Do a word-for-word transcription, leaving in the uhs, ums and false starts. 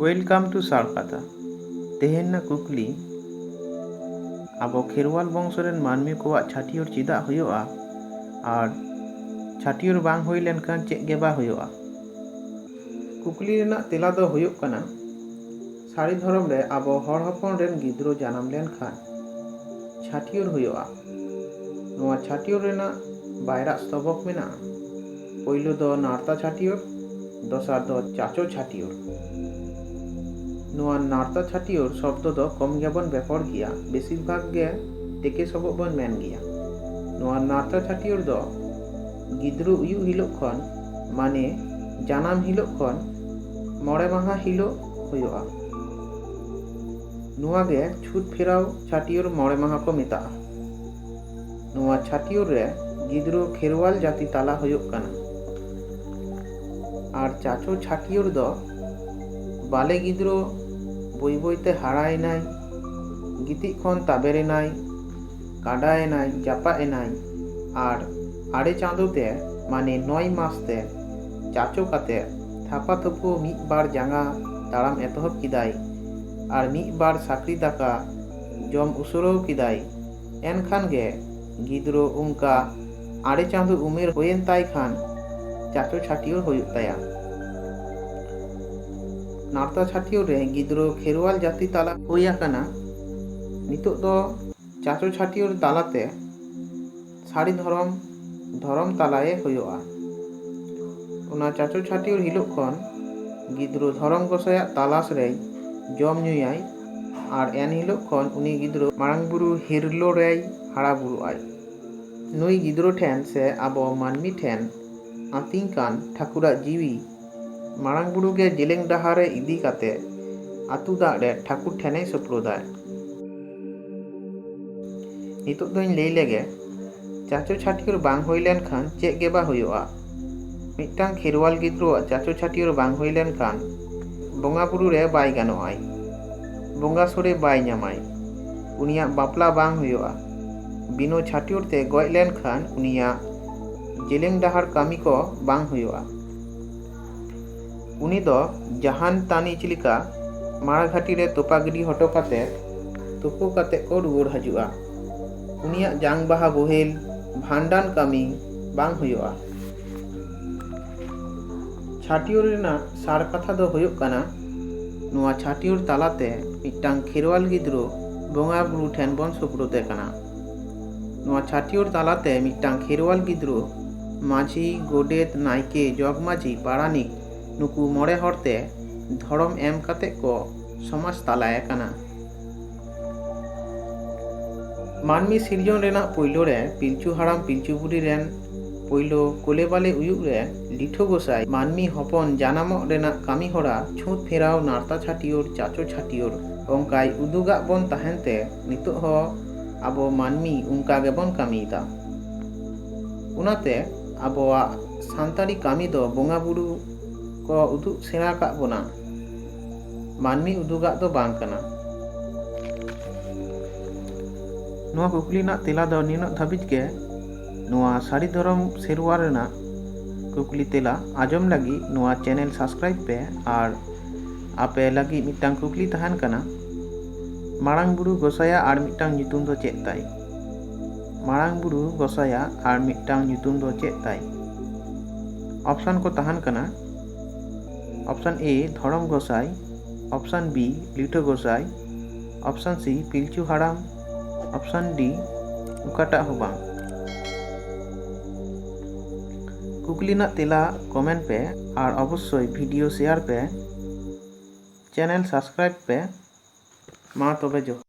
Welcome to ᱥᱟᱲᱠᱟᱛᱷᱟ᱾ ᱛᱮᱦᱮᱧ ᱨᱮᱱᱟᱜ ᱠᱩᱠᱞᱤ, ᱟᱵᱚ ᱠᱷᱮᱨᱣᱟᱞ ᱵᱚᱝᱥᱚ ᱨᱮᱱ ᱢᱟᱹᱱᱢᱤ ᱠᱚᱣᱟᱜ ᱪᱷᱟᱹᱴᱭᱟᱹᱨ ᱪᱮᱫᱟᱜ ᱦᱩᱭᱩᱜᱼᱟ ᱟᱨ ᱪᱷᱟᱹᱴᱭᱟᱹᱨ ᱵᱟᱝ ᱦᱩᱭ ᱞᱮᱱᱠᱷᱟᱱ ᱪᱮᱫ ᱜᱮ ᱵᱟᱝ ᱦᱩᱭᱩᱜᱼᱟ? ᱠᱩᱠᱞᱤ ᱨᱮᱱᱟᱜ ᱛᱮᱞᱟ ᱫᱚ ᱦᱩᱭᱩᱜ ᱠᱟᱱᱟ, ᱥᱟᱹᱨᱤ ᱫᱷᱚᱨᱚᱢ ᱨᱮ ᱟᱵᱚ ᱦᱚᱲ ᱦᱚᱯᱚᱱ ᱨᱮᱱ ᱜᱤᱫᱽᱨᱟᱹ ᱡᱟᱱᱟᱢ ᱞᱮᱱᱠᱷᱟᱱ ᱪᱷᱟᱹᱴᱭᱟᱹᱨ ᱦᱩᱭᱩᱜᱼᱟ᱾ ᱱᱚᱣᱟ ᱪᱷᱟᱹᱴᱭᱟᱹᱨ ᱨᱮᱱᱟᱜ ᱵᱟᱭᱨᱟᱜ ᱥᱛᱚᱵᱚᱠ ᱢᱮᱱᱟᱜᱼᱟ᱾ ᱯᱳᱭᱞᱳ ᱫᱚ ᱱᱟᱨᱛᱟ ᱪᱷᱟᱹᱴᱭᱟᱹᱨ, ᱫᱚᱥᱟᱨ ᱫᱚ ᱪᱟᱪᱳ ᱪᱷᱟᱹᱴᱭᱟᱹᱨ᱾ ᱱᱚᱣᱟ ᱱᱟᱨᱛᱟ ᱪᱷᱟᱹᱴᱭᱟᱹᱨ ᱥᱚᱵᱫᱚ ᱫᱚ ᱠᱚᱢ ᱜᱮᱵᱚᱱ ᱵᱮᱵᱚᱦᱟᱨ ᱜᱮᱭᱟ, ᱵᱮᱥᱤᱨ ᱵᱷᱟᱜᱽ ᱜᱮ ᱛᱮᱠᱮ ᱥᱚᱵᱚᱜ ᱵᱚᱱ ᱢᱮᱱ ᱜᱮᱭᱟ᱾ ᱱᱚᱣᱟ ᱱᱟᱨᱛᱟ ᱪᱷᱟᱹᱴᱭᱟᱹᱨ ᱫᱚ ᱜᱤᱫᱽᱨᱟᱹ ᱩᱭᱩᱜ ᱦᱤᱞᱳᱜ ᱠᱷᱚᱱ, ᱢᱟᱱᱮ ᱡᱟᱱᱟᱢ ᱦᱤᱞᱳᱜ ᱠᱷᱚᱱ ᱢᱚᱬᱮ ᱢᱟᱦᱟ ᱦᱤᱞᱳᱜ ᱦᱩᱭᱩᱜᱼᱟ᱾ ᱱᱚᱣᱟ ᱜᱮ ᱪᱷᱩᱛ ᱯᱷᱮᱨᱟᱣ ᱪᱷᱟᱹᱴᱭᱟᱹᱨ ᱢᱚᱬᱮ ᱢᱟᱦᱟ ᱠᱚ ᱢᱮᱛᱟᱜᱼᱟ᱾ ᱱᱚᱣᱟ ᱪᱷᱟᱹᱴᱭᱟᱹᱨ ᱨᱮ ᱜᱤᱫᱽᱨᱟᱹ ᱠᱷᱮᱨᱣᱟᱞ ᱡᱟᱹᱛᱤ ᱛᱟᱞᱟ ᱦᱩᱭᱩᱜ ᱠᱟᱱᱟ᱾ ᱟᱨ ᱪᱟᱪᱳ ᱪᱷᱟᱹᱴᱭᱟᱹᱨ ᱫᱚ ᱵᱟᱞᱮ ᱜᱤᱫᱽᱨᱟᱹ ᱵᱟᱹᱭ ᱵᱟᱹᱭ ᱛᱮ ᱦᱟᱨᱟᱭᱮᱱᱟᱭ, ᱜᱤᱛᱤᱡ ᱠᱷᱚᱱ ᱛᱟᱵᱮᱨᱮᱱᱟᱭ, ᱠᱟᱰᱟᱭᱮᱱᱟᱭ, ᱡᱟᱯᱟᱜ ᱮᱱᱟᱭ, ᱟᱨ ᱟᱨᱮ ᱪᱟᱸᱫᱳ ᱛᱮ, ᱢᱟᱱᱮ ᱱᱚᱭ ᱢᱟᱥ ᱛᱮ ᱪᱟᱪᱳ ᱠᱟᱛᱮ ᱛᱷᱟᱯᱟ ᱛᱷᱩᱯᱩ ᱢᱤᱫ ᱵᱟᱨ ᱡᱟᱸᱜᱟ ᱛᱟᱲᱟᱢ ᱮᱛᱚᱦᱚᱵ ᱠᱮᱫᱟᱭ ᱟᱨ ᱢᱤᱫ ᱵᱟᱨ ᱥᱟᱠᱲᱤ ᱫᱟᱠᱟ ᱡᱚᱢ ᱩᱥᱟᱹᱨᱟᱹᱣ ᱠᱮᱫᱟᱭ᱾ ᱮᱱᱠᱷᱟᱱ ᱜᱮ ᱜᱤᱫᱽᱨᱟᱹ ᱚᱱᱠᱟ ᱟᱨᱮ ᱪᱟᱸᱫᱳ ᱩᱢᱮᱨ ᱦᱩᱭᱮᱱ ᱛᱟᱭ ᱠᱷᱟᱱ ᱪᱟᱪᱳ ᱪᱷᱟᱹᱴᱭᱟᱹᱨ ᱦᱩᱭᱩᱜ ᱛᱟᱭᱟ᱾ ᱱᱟᱨᱛᱟ ᱪᱷᱟᱹᱴᱭᱟᱹᱨ ᱨᱮ ᱜᱤᱫᱽᱨᱟᱹ ᱠᱷᱮᱨᱣᱟᱞ ᱡᱟᱹᱛᱤ ᱛᱟᱞᱟ ᱦᱩᱭ ᱟᱠᱟᱱᱟ᱾ ᱱᱤᱛᱚᱜ ᱫᱚ ᱪᱟᱪᱳ ᱪᱷᱟᱹᱴᱭᱟᱹᱨ ᱛᱟᱞᱟᱛᱮ ᱥᱟᱹᱨᱤ ᱫᱷᱚᱨᱚᱢ, ᱫᱷᱚᱨᱚᱢ ᱛᱟᱞᱟᱭᱮ ᱦᱩᱭᱩᱜᱼᱟ᱾ ᱚᱱᱟ ᱪᱟᱪᱳ ᱪᱷᱟᱹᱴᱭᱟᱹᱨ ᱦᱤᱞᱳᱜ ᱠᱷᱚᱱ ᱜᱤᱫᱽᱨᱟᱹ ᱫᱷᱚᱨᱚᱢ ᱜᱚᱸᱥᱟᱭᱟᱜ ᱛᱟᱞᱟᱥ ᱨᱮᱭ ᱡᱚᱢ ᱧᱩᱭᱟᱭ ᱟᱨ ᱮᱱ ᱦᱤᱞᱳᱜ ᱠᱷᱚᱱ ᱩᱱᱤ ᱜᱤᱫᱽᱨᱟᱹ ᱢᱟᱨᱟᱝ ᱵᱩᱨᱩ ᱦᱤᱨᱞᱳ ᱨᱮᱭ ᱦᱟᱨᱟ ᱵᱩᱨᱩᱜᱼᱟᱭ᱾ ᱱᱩᱭ ᱜᱤᱫᱽᱨᱟᱹ ᱴᱷᱮᱱ ᱥᱮ ᱟᱵᱚ ᱢᱟᱹᱱᱢᱤ ᱴᱷᱮᱱ ᱟᱹᱛᱤᱧ ᱠᱟᱱ ᱴᱷᱟᱹᱠᱩᱨᱟᱜ ᱡᱤᱣᱤ ᱢᱟᱨᱟᱝ ᱵᱩᱨᱩ ᱜᱮ ᱡᱮᱞᱮᱧ ᱰᱟᱦᱟᱨ ᱨᱮ ᱤᱫᱤ ᱠᱟᱛᱮ ᱟᱹᱛᱩ ᱫᱟᱜ ᱨᱮ ᱴᱷᱟᱹᱠᱩᱨ ᱴᱷᱮᱱᱮ ᱥᱳᱯᱨᱳᱫᱟᱭ᱾ ᱱᱤᱛᱚᱜ ᱫᱚᱧ ᱞᱟᱹᱭ ᱞᱮᱜᱮ, ᱪᱟᱪᱳ ᱪᱷᱟᱹᱴᱭᱟᱹᱨ ᱵᱟᱝ ᱦᱩᱭ ᱞᱮᱱᱠᱷᱟᱱ ᱪᱮᱫ ᱜᱮ ᱵᱟᱝ ᱦᱩᱭᱩᱜᱼᱟ᱾ ᱢᱤᱫᱴᱟᱝ ᱠᱷᱮᱨᱣᱟᱞ ᱜᱤᱫᱽᱨᱟᱹᱣᱟᱜ ᱪᱟᱪᱳ ᱪᱷᱟᱹᱴᱭᱟᱹᱨ ᱵᱟᱝ ᱦᱩᱭ ᱞᱮᱱᱠᱷᱟᱱ ᱵᱚᱸᱜᱟ ᱵᱩᱨᱩ ᱨᱮ ᱵᱟᱭ ᱜᱟᱱᱚᱜᱼᱟᱭ, ᱵᱚᱸᱜᱟ ᱥᱳᱲᱮ ᱵᱟᱭ ᱧᱟᱢᱟᱭ, ᱩᱱᱤᱭᱟᱜ ᱵᱟᱯᱞᱟ ᱵᱟᱝ ᱦᱩᱭᱩᱜᱼᱟ, ᱵᱤᱱᱟᱹ ᱪᱷᱟᱹᱴᱭᱟᱹᱨ ᱛᱮ ᱜᱚᱡ ᱞᱮᱱᱠᱷᱟᱱ ᱩᱱᱤᱭᱟᱜ ᱡᱮᱞᱮᱧ ᱰᱟᱦᱟᱨ ᱠᱟᱹᱢᱤ ᱠᱚ ᱵᱟᱝ ᱦᱩᱭᱩᱜᱼᱟ᱾ ᱩᱱᱤ ᱫᱚ ᱡᱟᱦᱟᱱ ᱛᱟᱹᱱᱤᱡ ᱞᱮᱠᱟ ᱢᱟᱲᱜᱷᱟᱴᱤ ᱨᱮ ᱛᱚᱯᱟ ᱜᱤᱰᱤ ᱦᱚᱴᱚ ᱠᱟᱛᱮ ᱛᱩᱯᱩ ᱠᱟᱛᱮ ᱠᱚ ᱨᱩᱣᱟᱹᱲ ᱦᱤᱡᱩᱜᱼᱟ᱾ ᱩᱱᱤᱭᱟᱜ ᱡᱟᱝ ᱵᱟᱦᱟ ᱵᱳᱦᱮᱞ, ᱵᱷᱟᱸᱰᱟᱱ ᱠᱟᱹᱢᱤ ᱵᱟᱝ ᱦᱩᱭᱩᱜᱼᱟ᱾ ᱪᱷᱟᱹᱴᱭᱟᱹᱨ ᱨᱮᱱᱟᱜ ᱥᱟᱨ ᱠᱟᱛᱷᱟ ᱫᱚ ᱦᱩᱭᱩᱜ ᱠᱟᱱᱟ, ᱱᱚᱣᱟ ᱪᱷᱟᱹᱴᱭᱟᱹᱨ ᱛᱟᱞᱟᱛᱮ ᱢᱤᱫᱴᱟᱝ ᱠᱷᱮᱨᱣᱟᱞ ᱜᱤᱫᱽᱨᱟᱹ ᱵᱚᱸᱜᱟ ᱵᱩᱨᱩ ᱴᱷᱮᱱ ᱵᱚᱱ ᱥᱩᱯᱨᱩᱫᱮ ᱠᱟᱱᱟ᱾ ᱱᱚᱣᱟ ᱪᱷᱟᱹᱴᱭᱟᱹᱨ ᱛᱟᱞᱟᱛᱮ ᱢᱤᱫᱴᱟᱝ ᱠᱷᱮᱨᱣᱟᱞ ᱜᱤᱫᱽᱨᱟᱹ ᱢᱟᱹᱡᱷᱤ, ᱜᱚᱰᱮᱛ, ᱱᱟᱭᱠᱮ, ᱡᱚᱜᱽ ᱢᱟᱹᱡᱷᱤ, ᱯᱟᱨᱟᱱᱤᱠ ᱱᱩᱠᱩ ᱢᱚᱬᱮ ᱦᱚᱲ ᱛᱮ ᱫᱷᱚᱨᱚᱢ ᱮᱢ ᱠᱟᱛᱮ ᱠᱚ ᱥᱚᱢᱟᱡᱽ ᱛᱟᱞᱟᱭᱮ ᱠᱟᱱᱟ᱾ ᱢᱟᱹᱱᱢᱤ ᱥᱤᱨᱡᱚᱱ ᱨᱮᱱᱟᱜ ᱯᱳᱭᱞᱳ ᱨᱮ ᱯᱤᱞᱪᱩ ᱦᱟᱲᱟᱢ ᱯᱤᱞᱪᱩ ᱵᱩᱲᱦᱤ ᱨᱮᱱ ᱯᱳᱭᱞᱳ ᱠᱳᱞᱮ ᱵᱟᱞᱮ ᱩᱭᱩᱜ ᱨᱮ ᱞᱤᱴᱷᱩ ᱜᱚᱸᱥᱟᱭ ᱢᱟᱹᱱᱢᱤ ᱦᱚᱯᱚᱱ ᱡᱟᱱᱟᱢᱚᱜ ᱨᱮᱱᱟᱜ ᱠᱟᱹᱢᱤ ᱦᱚᱨᱟ, ᱪᱷᱩᱸᱛ ᱯᱷᱮᱨᱟᱣ, ᱱᱟᱨᱛᱟ ᱪᱷᱟᱹᱴᱭᱟᱹᱨ, ᱪᱟᱪᱚ ᱪᱷᱟᱹᱴᱭᱟᱹᱨ ᱚᱱᱠᱟᱭ ᱩᱫᱩᱜᱟᱜ ᱵᱚᱱ ᱛᱟᱦᱮᱱ ᱛᱮ ᱱᱤᱛᱚᱜ ᱦᱚᱸ ᱟᱵᱚ ᱢᱟᱹᱱᱢᱤ ᱚᱱᱠᱟ ᱜᱮᱵᱚᱱ ᱠᱟᱹᱢᱤᱭᱮᱫᱟ᱾ ᱚᱱᱟᱛᱮ ᱟᱵᱚᱣᱟᱜ ᱥᱟᱱᱛᱟᱲᱤ ᱠᱟᱹᱢᱤ ᱫᱚ ᱵᱚᱸᱜᱟ ᱵᱩᱨᱩ ᱠᱚ ᱩᱫᱩᱜ ᱥᱮᱬᱟ ᱠᱟᱜ ᱵᱚᱱᱟ, ᱢᱟᱹᱱᱢᱤ ᱩᱫᱩᱜᱟᱜ ᱫᱚ ᱵᱟᱝ ᱠᱟᱱᱟ᱾ ᱱᱚᱣᱟ ᱠᱩᱠᱞᱤ ᱨᱮᱱᱟᱜ ᱛᱮᱞᱟ ᱫᱚ ᱱᱤᱱᱟᱹᱜ ᱫᱷᱟᱹᱵᱤᱡ ᱜᱮ᱾ ᱱᱚᱣᱟ ᱥᱟᱹᱨᱤ ᱫᱷᱚᱨᱚᱢ ᱥᱮᱨᱣᱟ ᱨᱮᱱᱟᱜ ᱠᱩᱠᱞᱤ ᱛᱮᱞᱟ ᱟᱸᱡᱚᱢ ᱞᱟᱹᱜᱤᱫ ᱱᱚᱣᱟ channel subscribe ᱯᱮ᱾ ᱟᱨ ᱟᱯᱮ ᱞᱟᱹᱜᱤᱫ ᱢᱤᱫᱴᱟᱝ ᱠᱩᱠᱞᱤ ᱛᱟᱦᱮᱱ ᱠᱟᱱᱟ, ᱢᱟᱨᱟᱝ ᱵᱩᱨᱩ ᱜᱚᱸᱥᱟᱭᱟᱜ ᱟᱨ ᱢᱤᱫᱴᱟᱝ ᱧᱩᱛᱩᱢ ᱫᱚ ᱪᱮᱫ ᱛᱟᱭ? ᱢᱟᱨᱟᱝ ᱵᱩᱨᱩ ᱜᱚᱸᱥᱟᱭᱟᱜ ᱟᱨ ᱢᱤᱫᱴᱟᱝ ᱧᱩᱛᱩᱢ ᱫᱚ ᱪᱮᱫ ᱛᱟᱭ? Option ᱠᱚ ᱛᱟᱦᱮᱱ ᱠᱟᱱᱟ, Option A ᱫᱷᱚᱨᱚᱢ ᱜᱚᱸᱥᱟᱭ, Option B ᱞᱤᱴᱷᱟᱹ ᱜᱚᱸᱥᱟᱭ, Option C ᱯᱤᱞᱪᱩ ᱦᱟᱲᱟᱢ, Option D ᱚᱠᱟᱴᱟᱜ ᱦᱚᱸ ᱵᱟᱝ᱾ ᱠᱩᱠᱞᱤ ᱨᱮᱱᱟᱜ ᱛᱮᱞᱟ comment ᱯᱮ ᱟᱨ ᱚᱵᱚᱥᱥᱳᱭ video share ᱯᱮ, channel subscribe ᱯᱮ᱾ ᱢᱟ ᱛᱚᱵᱮ ᱡᱚᱦᱟᱨ᱾